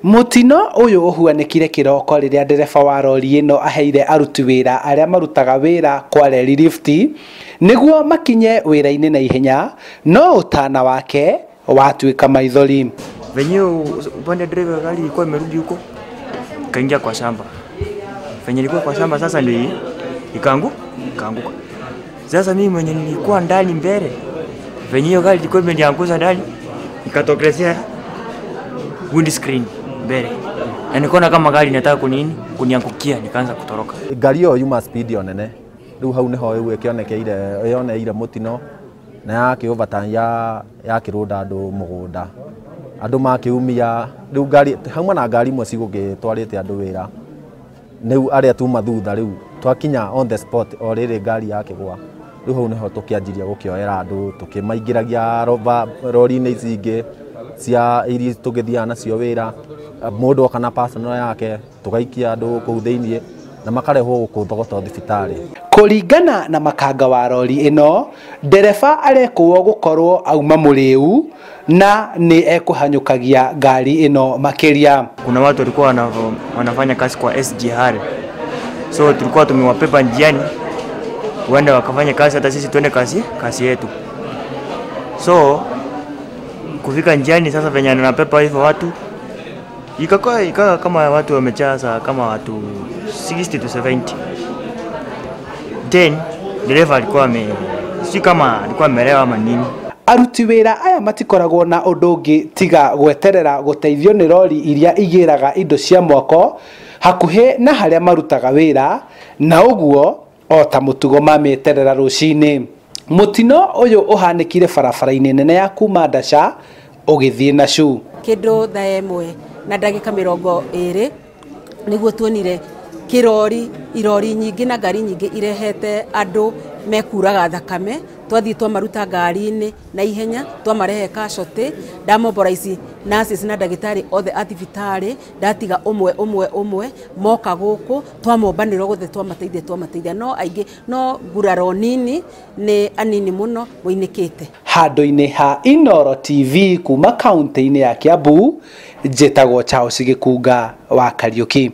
Mũtino ũyũ ũhuanĩkire kĩroko rĩrĩa ndereba wa rori ĩno aheire aruti wĩra arĩa marutaga wĩra kwa reri lifti nĩguo makinye wĩra-inĩ na ihenya, no ũtana wake watuĩka maithori. Venye upande driver gari ilikuwa imerudi huko kaingia kwa shamba. Venye ilikuwa kwa shamba sasa ndio ikaanguka. Sasa mimi mwenye nilikuwa ndani mbele, venye hiyo gari ilikuwa imeniangusha ndani, ikatokelezea windscreen mbele. Na nikaona kama gari inataka kuniangukia, nikaanza kutoroka. Ngari ĩyo yuma speed yo nene. Rĩu hau nĩho rĩu ĩkĩonekeire yoneire mũtino na yakĩ-overturn yakĩrũnda andũ mũgũnda. Andũ makĩumia rĩu ngari hauma na ngari imwe cigũgĩtwarĩte andũ wĩra. Rĩu arĩa tuma thutha rĩu twakinya on the spot o rĩrĩ ngari yakĩgwa. Rĩu hau nĩho tũkĩanjirie gũkĩoera andũ tũkĩmaingĩragia rori-inĩ ici ingĩ cia iria tũgĩthiaga nacio wĩra. Mũndũ oka na personal yake tũgaikia andũ kũu thĩiniĩ na makarehwo gũkũ Thogoto thibitarĩ. Kũringana na makanga wa rori ĩno, ndereba arekũo gũkorwo auma mũrĩu na nĩ ekũhanyũkagia ngari ĩno makĩria. Kuna watu walikuwa wanafanya kazi kwa SGR, so tulikuwa tumewapepa njiani waende wakafanya kazi, hata sisi tuende kazi yetu. So kufika njiani sasa venye anapepa hivyo watu ikakaa kama watu wamejaza kama watu 60 to 70. Then dereva alikuwa si kama alikuwa amelewa ama nini. Aruti wĩra aya matikoragwo na ũndũ ũngĩ tiga gweterera gũteithio nĩ rori iria igĩraga indo cia mwako hakuhĩ na harĩa marutaga wĩra, na ũguo o ta mũtugo mamĩeterera rũcinĩ. Mũtino ũyũ ũhanĩkire barabara-inĩ nene ya kuma Ndasha ũgĩthiĩ Nashu. Kĩndũ thaa ĩmwe na ndagĩka 20 nĩguo tuonire kĩrori irori nyingĩ na ngari nyingĩ irehete andũ mekuraga thakame. Twathiĩ twamaruta ngari-inĩ na ihenya twamarehe casualty, ndamobilize nurses na ndagĩtarĩ othe a thibitarĩ, ndatiga ũmwe ũmwe ũmwe moka gũkũ twamombanĩrwo gothe twamateithia no aingĩ no nguraro nini nĩ anini mũno moinĩkĩte. Handũ-inĩ ha Inooro TV kuma kaunti-inĩ ya Kiambu, njĩtagwo Charles Gĩkunga wa Kariũki.